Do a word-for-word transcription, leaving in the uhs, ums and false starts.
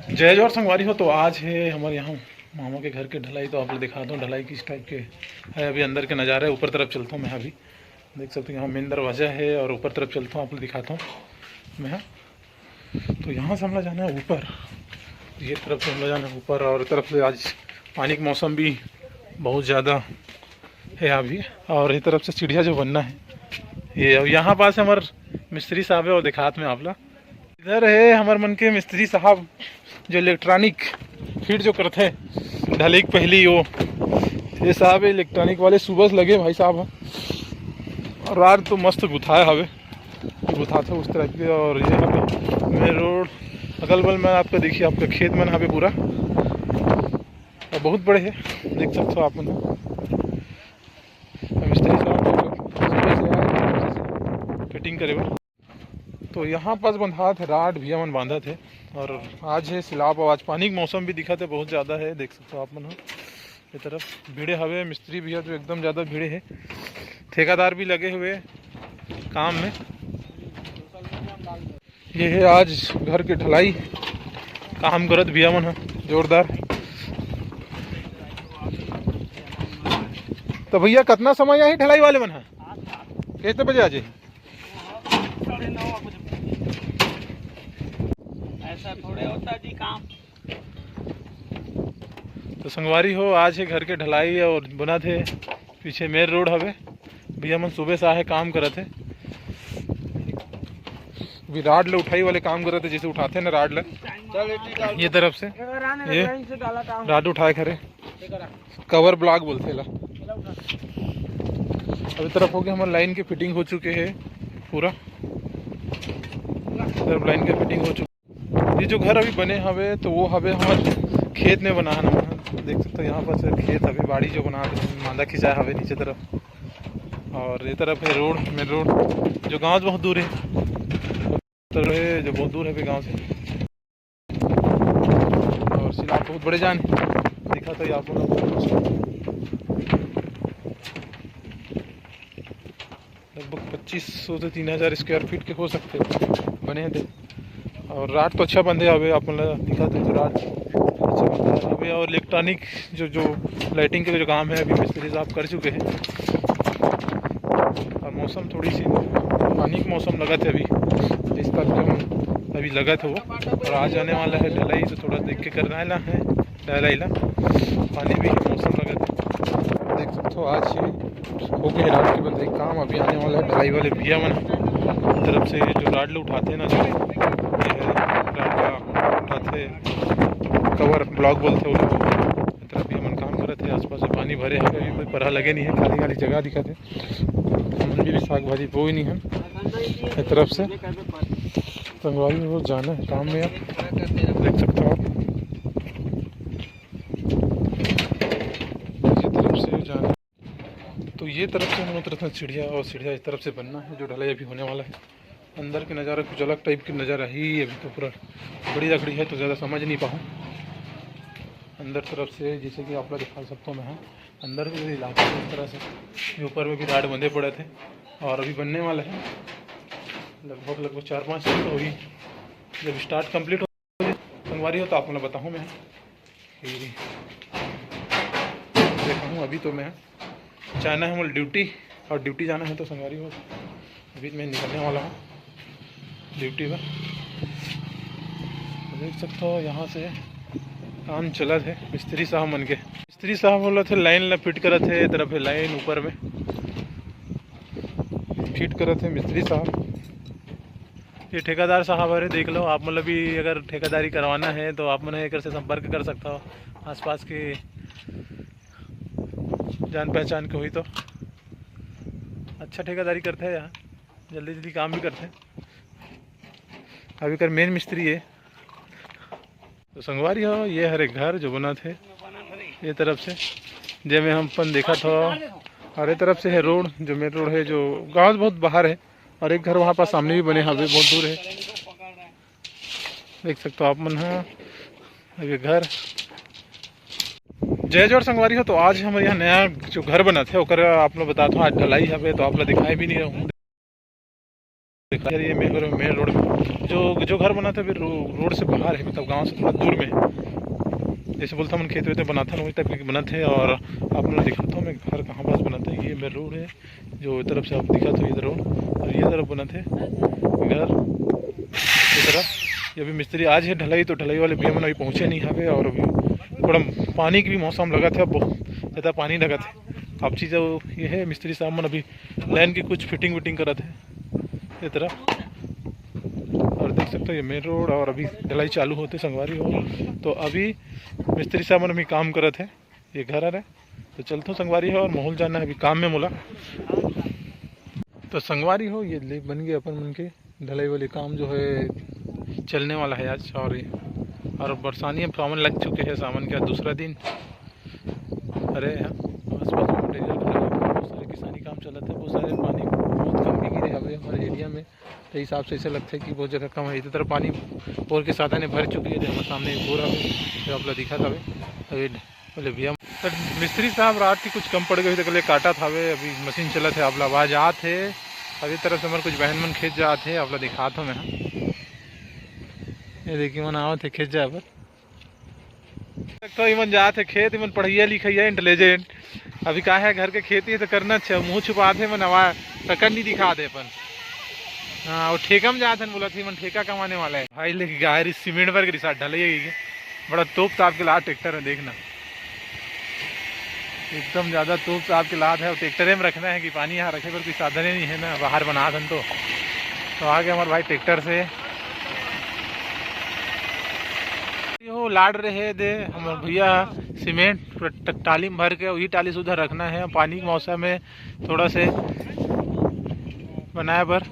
जय जोहार संगवारी हो, तो आज हे हमर यहाँ मामा के घर के ढलाई, तो आप लोग दिखाता हूँ ढलाई किस टाइप के है। अभी अंदर के नज़ारा है, ऊपर तरफ चलता हूँ मैं। अभी देख सकते हो यहाँ मेन दरवाज़ा है और ऊपर तरफ चलता हूँ, आप लोग दिखाता हूँ मैं। तो यहाँ से हमला जाना है ऊपर, ये तरफ से हमला जाना है ऊपर। और तरफ से आज पानी का मौसम भी बहुत ज़्यादा है अभी। और ये तरफ से सीढ़िया जो बनना है ये। और यहाँ पास हमर मिस्त्री साहब है और दिखात में आप ला, इधर है हमर मन के मिस्त्री साहब जो इलेक्ट्रॉनिक फिट जो करथे ढलई के पहली वो। ये साहब इलेक्ट्रॉनिक वाले सुबह से लगे भाई साहब। और रात तो मस्त गुथाए हवे, गुथाथे उस तरह के। और ये हवे मेन रोड, अगल बगल में आपका देखिए, आपका खेत मन हवे पूरा, और बहुत बड़े है, देख सकते हो आप मन। मिस्त्री साहब फिटिंग करे बर। तो यहाँ पास बंधात हे राड, भैया मन बांधत हे। और आज है सिलाब, आज पानी के मौसम भी दिखत हे, बहुत ज़्यादा है, देख सकते हो आप मन ह। ये तरफ भिड़े हवे मिस्त्री भैया, जो एकदम ज़्यादा भिड़े है, ठेकेदार भी लगे हुए काम में। ये है आज घर के ढलाई, काम करत भैया मन ह जोरदार। तो भैया, कितना समय आही ढलाई वाले मन ह? कितने बजे आ जाही? साढ़े नौ बजे। ऐसा थोड़े होता जी काम। तो संगवारी हो, आज है घर के ढलाई और बनत हे, पीछे मेन रोड हवे। भैया मन सुबह से आहे, काम करत हे। अभी राड ले उठाई वाले काम करत हे, जैसे उठाते ना राड ले, ये तरफ से ये राड उठाए खरे, कवर ब्लॉक बोलथे ला। अभी तरफ हो गया, हमारे लाइन के फिटिंग हो चुके हैं पूरा, तरफ लाइन के फिटिंग हो चुके। ये जो घर अभी बने हवे, तो वो हवे हमर खेत में बना है ना, देख सकते हो। यहाँ पर से खेत अभी बाड़ी जो बना दे, मांदा खिंचाया हवे नीचे तरफ। और ये तरफ है रोड, मेन रोड, जो गांव से बहुत दूर है, तो है जो बहुत दूर है अभी गांव से। और सिलाब बहुत बड़े जान दिखा था ये आप लोग, लगभग पच्चीस सौ से तीन हज़ार स्क्वायर फीट के हो सकते हैं, बने हैं। और राड तो अच्छा बंधे हवे, आप मन ला दिखा दे तो राड अच्छा बंधे हवे। और इलेक्ट्रॉनिक जो, जो लाइटिंग के जो काम है, अभी मिस्त्री साहब कर चुके हैं। और मौसम थोड़ी सी पानी का मौसम लगा थे अभी, जिस तरह हम अभी लगा था वो, और आज आने वाला है ढलाई, तो थोड़ा देख के करना है ना है ढलाई ला। पानी भी मौसम लगा थे, देख सकते हो आज ही हो गए राड की बंधाई काम। अभी आने वाला है ढलाई वाले भैया मन तरफ से, जो राड ले उठाते हैं ना, जो ये है राड का उठाते, कवर ब्लॉक बोलते हैं वो लोग। तरफ भी हमन काम करत है, आसपास में पानी भरे है, अभी कोई परहा लगे नहीं है, खाली खाली जगह दिखत है। हमन भी साग भाजी बोई नहीं है ये तरफ से। संगवारी हो जाना है काम में, आप देख सकते हो आप। ये तरफ से जाना है। तो ये तरफ से हम उतरते हैं सीढ़िया, और सीढ़िया इस तरफ से बनना है, जो ढलाई अभी होने वाला है। अंदर के नज़ारा कुछ अलग टाइप के नज़र आही। अभी तो पूरा बड़ी लकड़ी है, तो ज़्यादा समझ नहीं पाऊँ। अंदर तरफ से जैसे कि आप लोग दिखा सकता हूँ मैं, हाँ, अंदर के इलाका इस तरह से, ये ऊपर में भी राड बंधे पड़े थे और अभी बनने वाला है, लगभग, लगभग चार पाँच दिन तो हुई। जब स्टार्ट कंप्लीट हो, संगवारी हो, तो आप लोग बताऊँ मैं। फिर देखा हूँ, अभी तो मैं जाना है मोला ड्यूटी, और ड्यूटी जाना है तो संगवारी हो, अभी मैं निकलने वाला हूँ ड्यूटी पर। देख सकते हो यहाँ से काम चलत है मिस्त्री साहब मन के। मिस्त्री साहब बोलत हे लाइन ला फिट करत हे, ये तरफ है लाइन ऊपर में फिट करत हे मिस्त्री साहब। ये ठेकेदार साहब हरे, देख लो आप, मतलब भी अगर ठेकेदारी करवाना है तो आप मन एकर से संपर्क कर सकता हो, आसपास के जान पहचान के हुई तो। अच्छा ठेकेदारी करते हैं यहाँ, जल्दी जल्दी काम भी करते हैं। अभी कर मेन मिस्त्री है। तो संगवारी हो, ये हरे घर जो बनत हे ये तरफ से, जेमे हम अपन देखत हो, और ये तरफ से है रोड, जो मेन रोड है, जो गांव से बहुत बाहर है, और एक घर वहाँ पास सामने भी बने हवे, बहुत दूर है, देख सकते हो आप मन। हाँ, ये घर। जय जोहार संगवारी हो, तो आज हमारे यहाँ नया जो घर बनत हे ओकर आप लोग बतात हो, आज ढलाई हवे, तो आप लोग दिखाए भी नहीं रहूँ। देखा ये मेन, मेन रोड में तो जो घर बनाथे अभी रो-, रोड से बाहर है, मतलब गांव से थोड़ा दूर में है। जैसे बोलथन हमन खेत वेत में बनाथन, वही टाइप के बनाथे। और आप मन ल दिखाथंव मैं घर कहाँ पास बनाथे। ये मेन रोड है, जो ये तरफ से आप दिखत हो, ये रोड, और ये तरफ बनाथे घर, ये तरफ। ये अभी मिस्त्री आज है ढलाई, तो ढलाई वाले भैया मन अभी पहुँचे नहीं हवे, और अभी थोड़ा पानी के भी मौसम लगथे, अब बहुत ज़्यादा पानी लगथे। अब चीज़ ये है, मिस्त्री साहब मन अभी लाइन की कुछ फिटिंग विटिंग करत है ये तरफ। और देख सकते हो ये मेन रोड, और अभी ढलाई चालू होथे संगवारी हो। तो अभी मिस्त्री साहब मन अभी काम करत है, ये घर हरे। तो चलथंव संगवारी हो, और महूं ल जाना है अभी काम में मोला। तो संगवारी हो, ये ले बन गए अपन मन के ढलाई वाले काम जो है चलने वाला है आज। और और बरसानी अब सावन लग चुके हैं, सावन का दूसरा दिन। अरे यार, आसपास में मटेरियल बहुत सारे किसानी काम चलत है, बहुत सारे पानी बहुत कम भी गिरे हवे हमारे एरिया में। तो हिसाब से ऐसे लगता है कि बहुत जगह कम है। इधर तरफ पानी बोर के साधन है भर चुकी है। जो हमारे सामने एक बोर हवे, जो आप लोग दिखा था अभी। अभी बोले भैया, सर, मिस्त्री साहब रात के कुछ कम पड़ गए, तो कल काटा था वे, अभी मशीन चलत है, आप लोग आवाज आत है। अभी तरफ से हमारे कुछ बहन मन खेत जात है, आप लोग दिखात हो मैं। ये देखिए, मन आवत है खेत जाए पर। तो इमन जात है खेत, इमन पढ़ैया लिखैया, इंटेलिजेंट। अभी का है, घर के खेती है तो करना अच्छा, मुंह छुपात है, मन आवाज तक नहीं दिखा दे अपन। हाँ, वो ठेका में जात है, बोला थी मन ठेका कमाने वाला है। भाई लेके गाय रही सीमेंट भर के रिसात ढलैया गई है। बड़ा तोप ताप के लात ट्रैक्टर है, देखना एकदम ज्यादा तोप ताप के लात है। और ट्रैक्टर में रखना है कि पानी यहाँ रखे पर कोई साधन ही नहीं है ना, बाहर बनात हन तो। तो आ गए हमारे भाई ट्रैक्टर से। यो लाड रहे दे हमारे भैया सीमेंट पूरा ट-, टाली में भर के वही टाली से उधर रखना है। पानी के मौसम में थोड़ा से बनाए बर